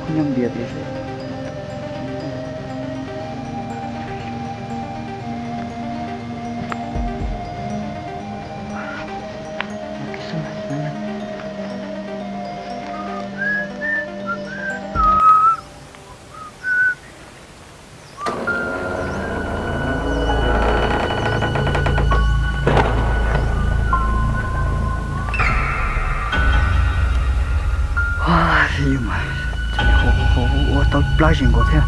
Nyob ntiav tias Ua tau plab zis nkaus thiab.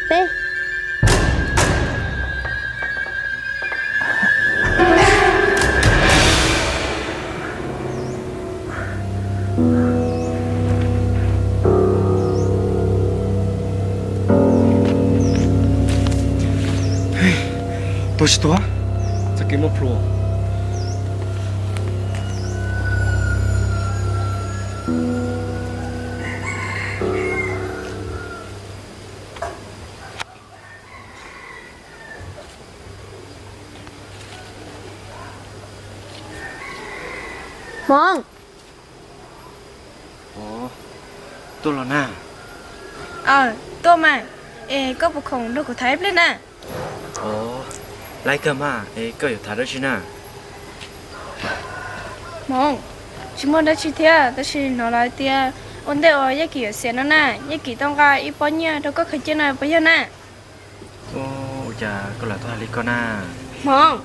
Peb. Tuag tsis tuag, txoj kev muaj plhus. Hmoov. Tuaj los na. Aw, tuaj mas. Es koj puas khoom nrog kuv tham ib pliag na? Aw, laib kawg mas, es koj yuav tham dab tsi na? Hmoov, tsis muaj dab tsi thiab, tab sis hnov lawv tias ua ntej uas Yaj Kim yuav xiam no na, Yaj Kim tau nqa ib pob nyiaj rau koj khaws cia no puas yog na? Ua cas koj lam tuaj hais li ko na? Hmoov,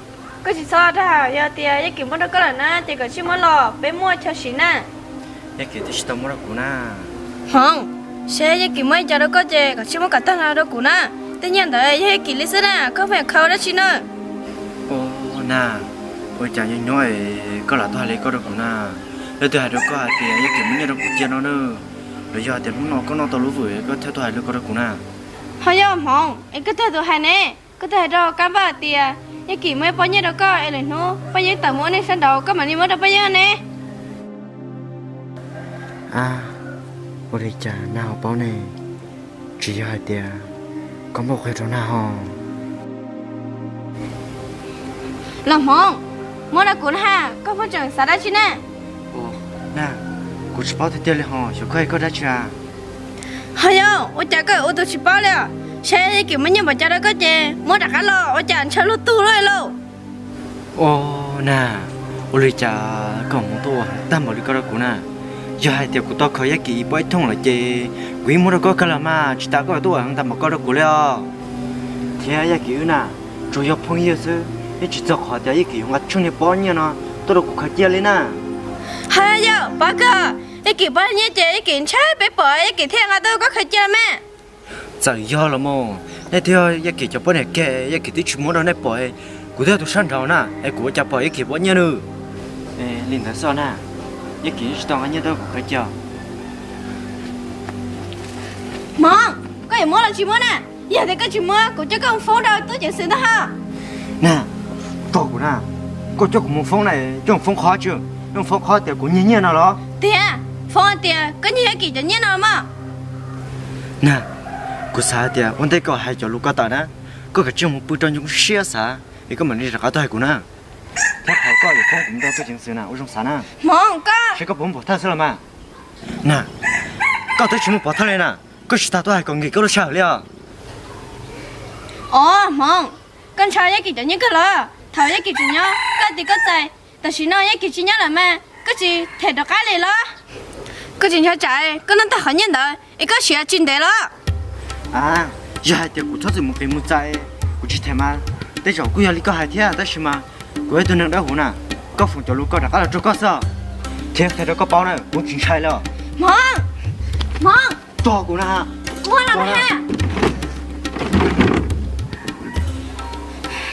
koj tsis txhob rau hais, yog tias Yaj Kim muab rau koj lawm na ces kom tsij muab los peb muaj chaw siv na. Yaj Kim twb tsis tau muab rau kuv na. Hmoov, seb Yaj Kim muab li cas rau koj ces kom tsij muab kom tag los rau kuv na. Tej nyiaj ntawd yog Yaj Kim li xwb na, koj pheej khaws ua dab tsi na? Ua na, ua cas nyob nyob koj lam tuaj hais li ko rau kuv na? Leej twg hais rau koj hais tias Yaj Kim muab nyiaj rau kuv cia no na? Los yog tias hnub no koj noj tau lub vwm koj thiaj tuaj hais li ko rau kuv na? Ho yog Hmoov, es koj twg tus hais ne? Koj twg hais rau Kab Npauj hais tias Yaj Kim muab ib pob nyiaj rau koj es lwm hnub Paj Yeeb tawm mus ua neej sab nraud koj mam li muab rau Paj Yeeb ne? A, ua li cas Nag ho paub ne? Tsis yog hais tias Kab Npauj qhia rau Nag ho? Los Hmoov, muab rau kuv na ha, koj pheej tseem xav dab tsi na? Nag, kuv tsis paub tiag tiag li ho, xyov koj hais koj dab tsi a? Ho yog ua cas koj ua tus tsis paub li os? Saib Yaj Kim muab nyiaj npaum cas rau koj ces muab rov qab los, ua cas ntshaw luag tug luaj li lauj? Ua, Nag, ua li cas koj mus tuaj ua heev tag npaum li ko rau kuv na? Yog hais tias kuv tau khaws Yaj Kim ib pob ib thooj lawm ces kuv yeej muab rau koj kawg los mas, tsis tas koj tuaj ua heev tag npaum ko rau kuv li os. Thiab Yaj Kim wb na, tsuas yog phooj ywg xwb, yeej tsis txog qhov tias Yaj Kim yuav nqa tsheej niag pob nyiaj no tuaj rau kuv khaws cia li na. Ha yog, pab kawg, Yaj Kim pob nyiaj ces Yaj Kim ntshai peb pom Yaj Kim thiaj nqa tuaj rau koj khaws cia mas. Txawm yog los mas, nej twb yog Yaj Kim cov poj niam kiag, Yaj Kim twb tsis muab rau nej pom, kuv twb yog tus sab nraud na es kuv ua cas pom Yaj Kim pob nyiaj na. Li ntawd xwb na, Yaj Kim tsis tau nqa nyiaj tuaj rau kuv khaws cia. Hmoov, koj yuav muab los tsis muab na? Yog tias koj tsis muab, kuv coj koj mus foob rau tub ceev xwm ntag ho. Na, tos kuv na, koj coj kuv mus foob na, coj mus foob qhov tsi? Coj mus foob qhov tias kuv nyiag nyiaj no los? Tiag, foob hais tias koj nyiag Yaj Kim cov nyiaj no mog. Na, kuv xav hais tias ua ntej koj hais cov lus ko tawm na, koj kav tsij mus pw rau nco siab xav es koj mam li rov qab tuaj hais kuv na. Thiab qhov koj yuav foob kuv mus rau tub ceev xwm na ua zoo xav na. Hmoov koj, seb koj puas muaj pov thawj xwb los mas. Na, koj twb tsis muaj pov thawj li na, koj tsis tas tuaj hais kom nkim koj lub sij hawm li os. Os Hmoov, koj ntshaw Yaj Kim cov nyiaj kawg los? Thaum Yaj Kim tseem nyob koj tias koj txais, tam sim no Yaj Kim tsis nyob lawm mas koj tsis them rov qab li los? Koj tsis ntshaw tsam koj noj tag qhov nyiaj ntawd es koj siav tsis ntev los? A, yog hais tias kuv txhob txwm mus qiv mus txais, kuv tsis them mas. Tej zaum kuj yog li koj hais thiab, tab sis mas kuv yog ib tug neeg dawb huv na, koj foom cov lus ko rov qab los rau koj xwb. Thiab qhia rau koj paub na, kuv tsis ntshai li os. Hmoov, Hmoov, tos kuv na. Muab los na.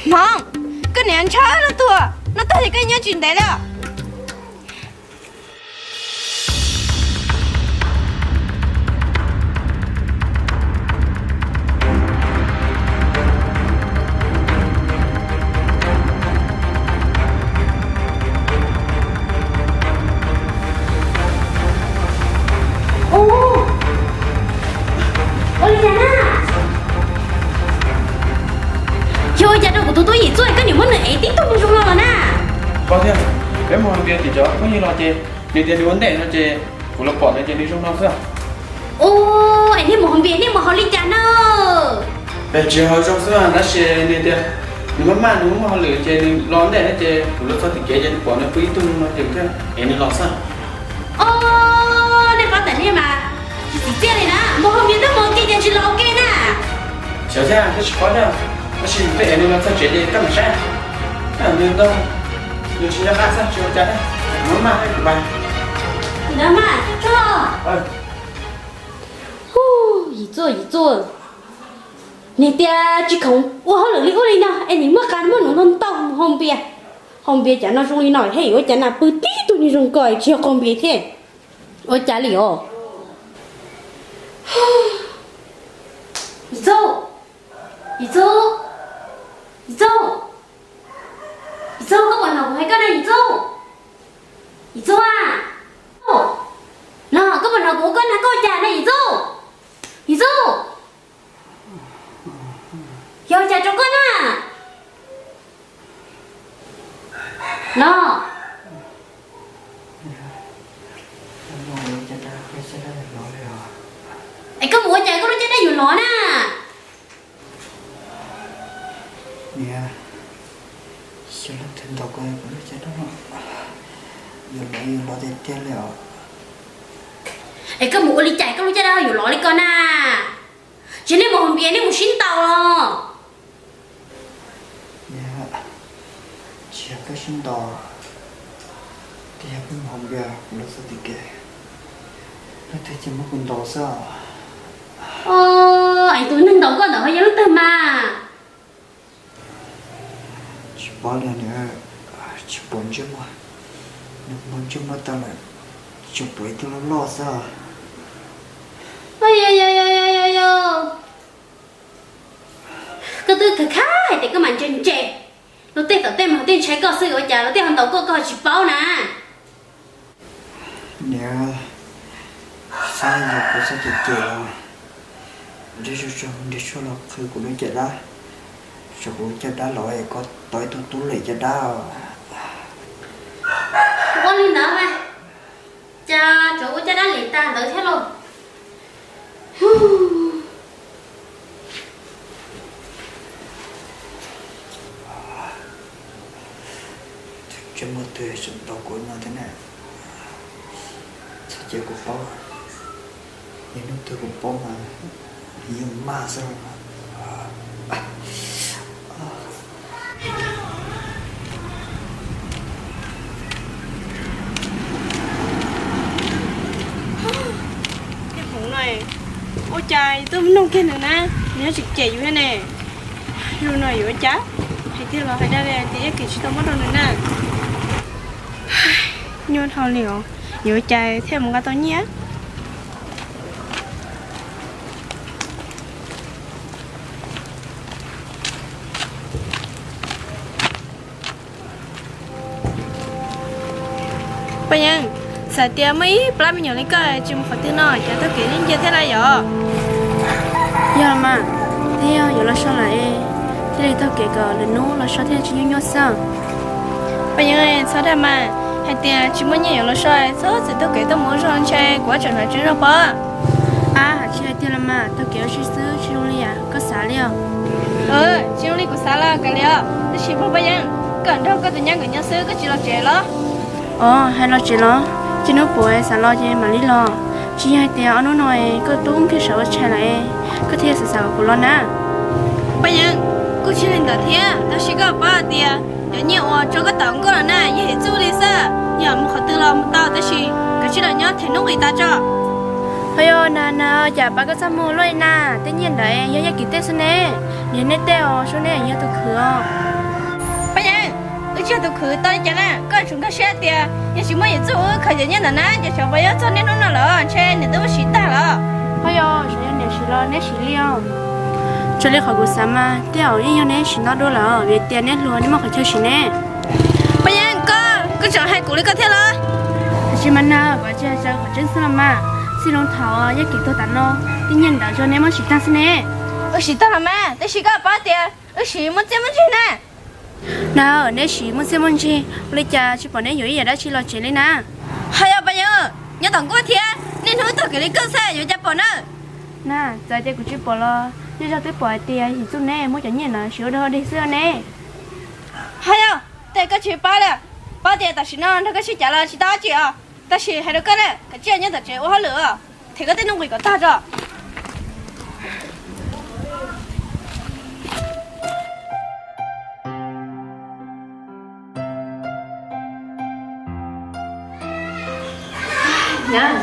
Hmoov, koj niam ntshaw luag tug, noj tag ces koj nyob tsis ntev li os. Pab thiab, peb mus hais Npias tim cov phooj ywg los ces nws tias nws ua ntej no ces kuv los pom nws ces nws zoo no xwb. Ua, es nej mus hauv Npias nej mus hauv li cas na? Peb tsis hauv zoo xwb tab sis nws tias nws maj maj nws muaj hauj lwm ces nws los ntej na ces kuv los txog tim kev ces nws pom nws pw ib tug no ces thiaj ev nws los xwb. Ua, nej paub tas nej mas tsis tsim txiaj li na, mus hauv Npias twb mus ua ke ces tsis los ua ke na. Xyov thiab, twb tsis paub thiab, tab sis peb ev nws los txog tsev ces koj mam saib. Nws ntau, nws tsis nco qab xwb tsis ua cas thiab, maj maj kuv pais. Yim Txuj, Yim Txuj, niag tias tsis khoom ua hauj lwm li ub li no es nim muaj qab muaj nuv ntau ntau mus hauv Npias. Hauv Npias cas no zoo li no thiab, yuav ua cas na, pw tib tug niag zoo ko tsis yog qaug Npias thiab. Ua cas li os? Yim Txuj, Yim Txuj, Yim Txuj, Yim Txuj, koj puas hnov kuv hais koj na Yim Txuj? Yim Txuj a, no koj puas hnov kuv ua koj na, koj ua cas na Yim Txuj? Yim Txuj, yog cas rau koj na? No, es koj mus ua cas koj lub caj dab yuav lov na? Niam, xyov leej twg ntaus kuv lub caj dab no, yuav lov yuav lov tiag tiag li os. Es koj mus ua li cas koj lub caj dab yuav lov li ko na? Tsis nej mus hauv Npias nej mus sib ntaus los? Niam, tsis yog koj sib ntaus, twb yog peb mus hauv Npias kuv los txog tim kev, leej twg cia muab kuv ntaus xwb. Es tus neeg ntaus koj ntawd ho yog leej twg mas? Tsis paub li niam, tsis pom ntsej muag, nws muaj ntsej muag tag lawm, tsuas pom ib tug loj loj xwb. Koj twb khaj khaj hais tias koj mas ntse ntse, luag tej tom tej mas tej ntshai koj xwb ua cas luag tej ho ntaus koj koj ho tsis paub na? Niam, xav yog kuv txhob cem cem los, nrhiav tshuaj los qhwv kuv lub caj dab, tsam kuv caj dab los es koj tau ib tug tub lem caj dab. Ua li ntawd mas, cas tsuas ua caj dab lem tag ntawd thiab lauj. Tsis muaj twg tseem ntaus kuv no thiab na. Txhob cia kuv paub, yog hnub twg kuv paub mas yuav maj xwb. Tej hmoov no, ua cas tuaj mloog kiag nws na, nws tseem cem yus thiab ne. Lus no yuav ua cas, hais tiag los hais dag li tias Yaj Kim tsis tau muab rau nws na. Nyuaj dhau li os, yuav ua cas thiaj mus nqa tau nyiaj. Paj Yeeb, xav tias muaj ib plab me nyuam li koj tsis mus qhov twg no ces taug kev ncaj ncaj thiab lawm yom? Yog mas, twb yog yuav los so lawm es thiaj li taug kev kom lwm hnub los so thiaj tsis nyuaj nyuaj xwb. Paj Yeeb, txhob dag mas, hais tias tsis muaj nyiaj yuav los so txhob txwm taug kev tuaj mus ua zog ntshe kuv tseem hnav tsev zog pob. Ab, hais tsis hais tiag los mas, taug kev ua si xwb tsis zoo li yam koj xav li os. Tsis zoo li kuv xav los kav liam, tab sis Paj Yeeb, koj nrog koj tus nyab nkawd nyob xwb koj tsis los tsev los? Os, hais los tsev los, txij hnub puav xav los ces mam li los. Tsis yog hais tias ob hnub no koj tub kiag sawv ua tshais lawm, koj thiaj xav xav kom kuv los na. Paj Yeeb, kuj tsis li ntawd thiab, tab sis koj paub hais tias cov nyiaj uas tso koj tom nkauj los na yog Yim Txuj li xwb, yog mus qhov twg los mus tau tab sis nkawd tsis los nyob them hnub nqis tas tso. Ho yog na na, cas pab koj txaj muag luaj li na, tej nyiaj ntawd yog Yaj Kim tej xwb ne, niag nej tej os, sub nej yog tus khwv os. Paj Yeeb, wb tsis yog tus khwv tau li cas na, koj tsum nkag siab tias yog tsis muaj Yim Txuj wb khaws cov nyiaj ntawd na ces xyov puas yuav txog niaj hnub no lawm, ntshe niam twb muab siv tag lawm. Ho yog, xyov yog niam siv los neb siv li os. Raws li qhov kuv xav mas tej zaum yeej yog neb siv ntau dua lawm vim tias neb hluas neb muaj qhov chaw siv ne. Paj Yeeb, koj, koj tseem hais kuv li koj thiab los? Tiam sis mas na, kuv tsis hais raws qhov tseeb xwb los mas, txij loo thaum Yaj Kim tuag tas no, tej nyiaj ntawd yog neb muab siv tag xwb ne. Wb siv tag los mas, tab sis koj paub tias wb siv muaj txiaj muaj ntsig na. Na, neb sim muaj txiaj muaj ntsig, ua li cas tsis pom neb yuav ib yam dab tsi los tsev li na? Ho yog Paj Yeeb, nyob tom nkuaj thiab, niaj hnub tog kev li koj xwb yuav cas pom na. Na, txawm tias kuv tsis pom los zej zog twb pom hais tias Yim Txuj neb muab cov nyiaj no siv ua dog dig xwb ne. Ho yog, tej koj tsis paub li, paub tias tam sim no nrog koj sib cav los tsis tau dab tsi os. Tab sis hais rau koj na, kav tsij nyob tom tsev ua hauj lwm os, them koj tej nuj nqis kom tag tso. Nyab,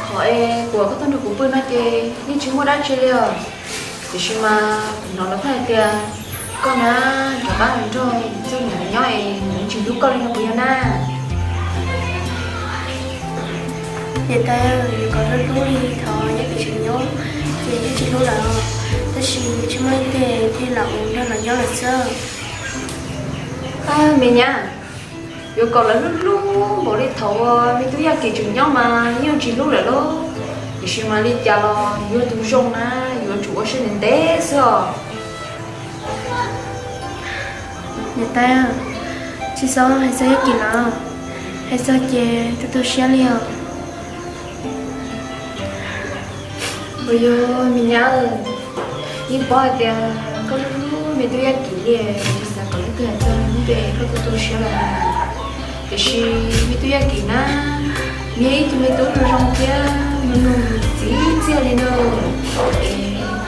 qhov es kuv kom koj tuaj nrog kuv pw no ces yeej tsis muaj dab tsi li os. Tiam sis mas kuv hnov lawv pheej hais tias koj na rov qab mus nrog Yim Txuj nws nyob es nws tsis hlub koj li no puas yog na? Niam tais, yuav kom hlub hlub li thaum Yaj Kim tseem nyob ces yeej tsis hlub lawm, tab sis tsis muaj leej twg thiaj lam mus nrog lawv nyob lawm xwb. Me nyab, yuav kom lawv hlub hlub npaum li thaum uas me tub Yaj Kim tseem nyob mas yeej tsis hlub lawm lauj. Tiam sis mas li cas los yus yog tus zoo na, yuav tsum ua siab ntev ntev xwb os. Niam tais, tsis txhob hais txog Yaj Kim lawm, hais txog ces tu tu siab li os. Ua yog me nyab, yeej paub hais tias koj hlub hlub me tub Yaj Kim li, tsis xav kom leej twg hais txog nws lub npe koj tu tu siab lawm. Tiam sis me tub Yaj Kim na, nws yog ib tug me tub zoo zoo thiab nws nug txiv txiaj li na. Es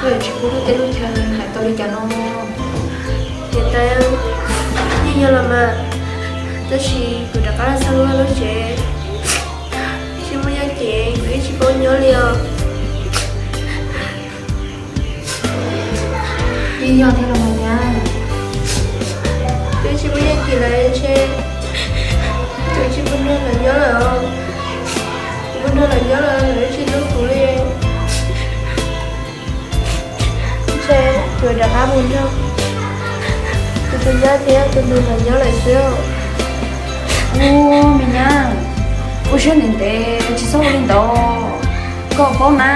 koj yuav tsis pub lub teb lub chaw hais tau li cas no? Niam tais, yeej yog los mas, tab sis kuv rov qab los txog lub tsev, tsis muaj Yaj Kim kuv yeej tsis paub nyob li os. Yeej yog thiab los mas nyab, twb tsis muaj Yaj Kim lawm ntshe kuv tsis pub nrog lawv nyob lawm, kuv pub nrog lawv nyob lawm lawv yeej tsis hlub kuv li. Ntshe kuv rov qab mus nrog tus tus nyab thiab tus nus los nyob lawm xwb. Ub, me nyab, ua siab ntev ntev tsis txhob ua li ntawd. Koj paub na,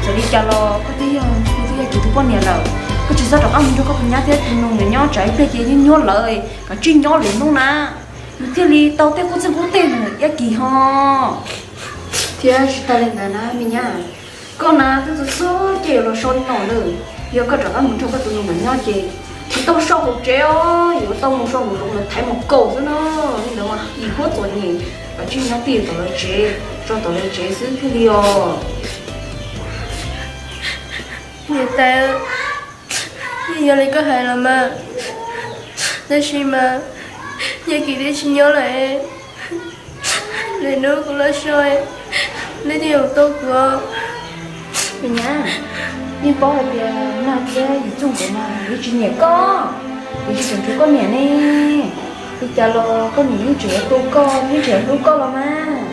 txawm li cas los koj twb yog, koj twb yog Yaj Kim tus poj niam lawm, koj tsis txhob rov qab mus nrog koj tus nyab thiab tus nus nyob tsam ib pliag ces nyuaj nyuaj lawm, kav tsij nyob lwm hnub na, yus thiaj li tau tej qub txeeg qub teg ntawm Yaj Kim ho. Thiab tsis tas li ntawd na me nyab, koj na twb txog txog ces yuav los so li no lawm. Yog koj rov qab mus nrog koj tus nus nyob ces tsis tau so hauv tsev os, yuav tau mus so hauv zoov lawv thaiv mus kaum xwb no. Li ntawd mas yim huab txom nyem, kav tsij nyob twj ywm tom lawv tsev, so tom lawv tsev xwb thiaj li os. Niam tais, yeej yog li koj hais los mas, tab sis mas Yaj Kim twb tsis nyob lawm, lwm hnub kuv los so neb thiaj yuav tau kuv. Me nyab, yeej paub hais tias Nag thiab Yim Txuj nkawd mas yeej tsis nyiam koj, yeej tsis tseem hlub koj niam ne. Li cas los koj niam yeej tseem yuav tu koj, yeej tseem yuav hlub koj los mas.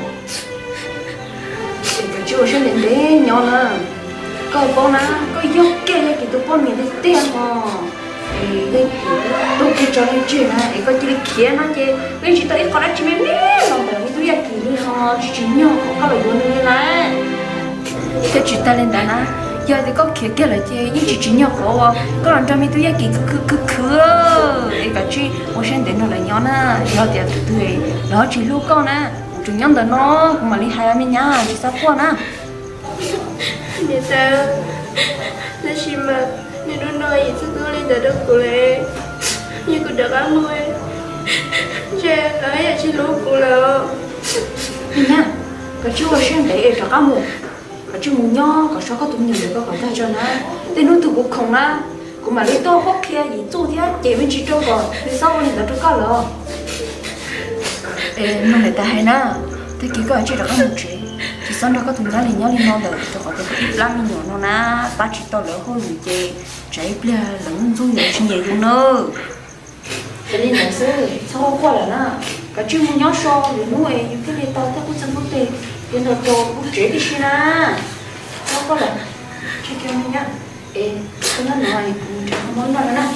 Es kav tsij ua siab ntev ntev nyob na. Koj paub na, koj yog kiag Yaj Kim tus poj niam tiag tiag os. Es Yaj Kim tuag kiag tso nws tseg na, es koj cia li khiav no ces yeej tsis tau ib qho dab tsi me me los ntawm me tub Yaj Kim li ho, tsis tsim nyog qhov koj los yuav nws li na. Thiab tsis tas li ntawd na, yog tias koj khiav kiag lawm ces yeej tsis tsim nyog qhov uas koj los nrog me tub Yaj Kim khwv khwv khwv. Es kav tsij ua siab ntev nrog lawv nyob na, yog tias tus twg los tsis hlub koj na, kuv tseem nyob ntawm no, kuv mam li hais me nyab tsis txhob quaj na. Niam tais, tab sis mas niaj hnub no Yim Txuj twb ua li ntawd rau kuv lawm, yog kuv rov qab mus, ntshe lawv yuav tsis hlub kuv lawm. Me nyab, koj tsij ua siab ntev es rov qab mus, koj tsij mus nyob kom so koj tus me nyuam ntawd kom tag tso na. Tej hnub twg kuv khoom na, kuv mam li tuaj qhuab qhia Yim Txuj thiab ces me ntsis rau kom nws txhob ua li ntawd rau koj lawm. Es mloog niam tais hais na, tag kis koj tsij rov qab mus tsev, tsis txhob nrog koj tus nyab li nyob li no lawm, rau qhov tias koj ib plab me nyuam no na, pab tsis tau lawv hauj lwm ces tsam ib pliag lawv ntxub yus tsis nyiam yus nawb. Ces li ntawd xwb, txhob quaj lawm na. Koj tsij mus nyob so, lwm hnub es yus thiaj li tau tej qub txeeg qub teg, ces nrog rau lub tsev tib si na. Txhob quaj lawm, tsis kiag me nyab. Es koj nyob no es kuv nrhiav koj mov noj na.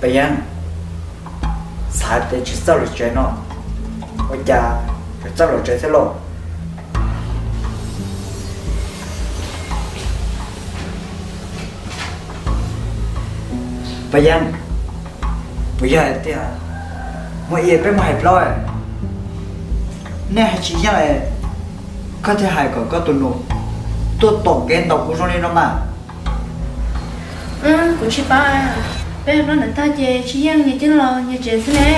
Paj Yeeb, xav tias tsis txawj los tsev no, ua cas yuav txawj los tsev thiab lauj? Paj Yeeb, puas yog hais tias muaj ib peb mus hais plaub, nej hais tsis yeej, koj thiaj hais kom koj tus nus tuaj tom kev ntaus kuv zoo li no mas? Kuv tsis paub, peb hais plaub ntawm tag ces tsis yeej, nyias cia los nyias tsev xwb ne.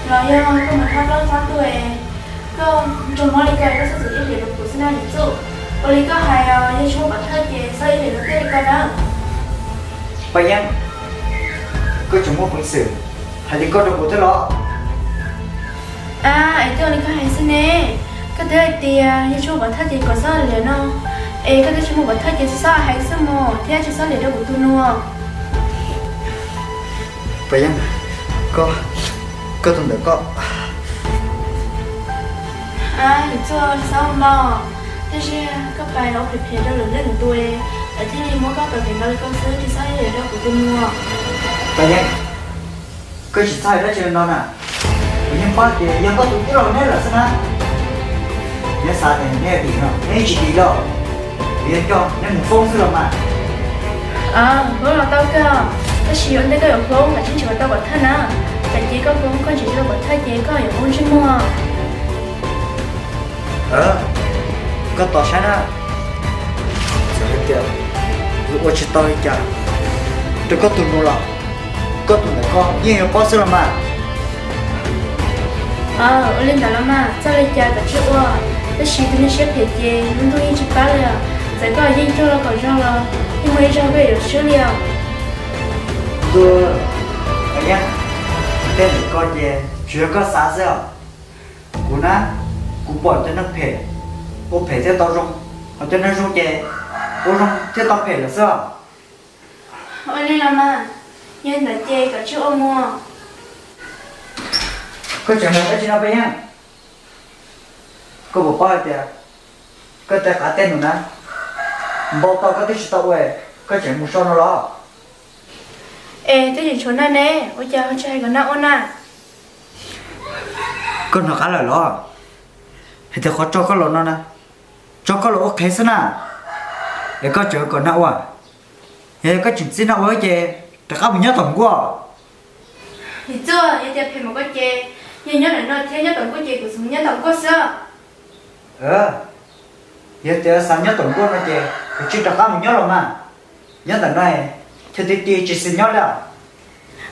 Los yog koj mus thab plaub thab tuag, koj nrog mob li ko koj txhob txwm ib hlis rau kuv xwb na Yim Txuj. Ua li koj hais, yog tsis muaj pov thawj ces txhob ib hlis rau tiaj li ko na. Paj Yeeb, koj tseem muaj peev xwm hais li koj rau kuv thiab los? A, es twb ua li koj hais xwb ne. Koj twb hais tias yog tsis muaj pov thawj ces kom txhob liam no, es koj twb tsis muaj pov thawj ces txhob hais xwb mog, thiab tsis txhob liam rau kuv tus nus. Paj Yeeb, koj, koj tus ntawm koj. A, Yim Txuj, txhob ua, tab sis koj pais ua phem phem rau lwm leej lwm tus, lawv thiaj li muab koj tom kev ntaus li ko xwb, tsis txhob liam rau kuv tus nus. Paj Yeeb, koj tsis txhob hais dab tsi li no na. Kuv yeej paub tias yog koj tus tij laug neb lawm xwb na. Neb xav tias neb dim no neb tsis dim los, kuv yuav coj neb mus foob xwb los mas. Foob los tau kawg, tab sis ua ntej koj yuav foob kav tsij nrhiav kom tau pov thawj na. Tsam ces koj foob koj nrhiav tsis tau pov thawj ces koj yuav ua ntsej muag. Koj tos saib na, txawm hais tias kuv ua tsis tau li cas rau koj tus nus los, koj tus ntawm koj yeej yuav paub xwb los mas. Ua li ntawd los mas, txawj li cas kav tsij ua, tab sis tus neeg siab phem ces lub ntuj yeej tsis pab li os. Txawm koj yeej raug los kom zoo los yeej muaj ib zaug koj yuav swb li os. Ntuj, Paj Yeeb, tej ntawm ko ces tsuas yog koj xav xwb os. Kuv na, kuv pom cov neeg phem ua phem thiaj tau zoo, ho cov neeg zoo ces ua zoo thiaj tau phem lawm xwb os. Ua li los mas, yog li ntawd ces kav tsij ua mus. Koj tseem hais dab tsi no Paj Yeeb? Koj puas paub hais tias koj tej qav tej num na, npau taws koj twb tsis tau ua, koj tseem mus so no los? Es twb tseem tshuav nag ne, ua cas ho tsis hais kom nag ua na? Koj hnov qab lawm los? Hais tias qhov tso koj los no na, tso koj los ua qhev xwb na, es koj tseem kom nag ua. Yog koj tseem txib nag ua ces rov qab mus nyob tom nkuaj. Yim Txuj, yog tias phem mas koj ces, yog nyob ntawm no thiab nyob tom nkuaj ces kuv txhob mus nyob tom nkuaj xwb. Yog tias xav nyob tom nkuaj no ces kuv tsis rov qab mus nyob los mas. Nyob ntawm no, chaw ti ti tsis xis nyob li.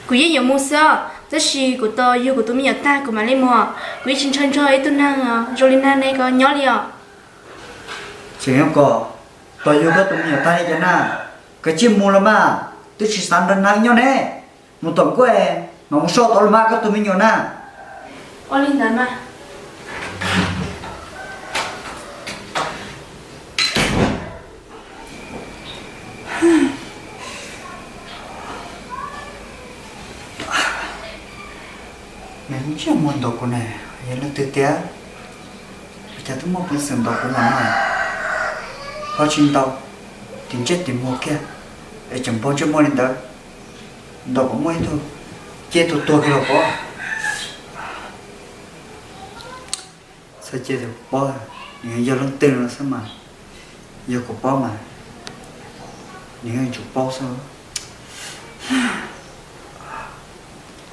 Kuv yeej yuav mus xwb, tab sis kuv tos yug kuv tus me nyuam tag kuv mam li mus. Kuv yeej tsis ntshaw ntsog ib tug neeg zoo li nag ne ko nyob li os. Tseem nyob kom tos yug koj tus me nyuam tag li cas na, kav tsij mus los mas, twb tsis xav nrog nag nyob ne. Mus tom nkuaj, mam mus so tod los mas koj tus me nyuam na. Ua li ntawd mas. Nws ntsia muag ntaus kuv ne, yog leej twg tiag? Ua cas twb muaj peev xwm ntaus kuv mas no? Ho tsis ntaus, tim ntsej tim muag kiag, es tseem npau ntsej muag li ntawd, ntaus kom muaj ib tug, cia tus tuag kiag los pov. Txhob cia tus paub, nws yog leej twg no xwb mas, yog kuv paub mas, nws yeej tsum paub xwb.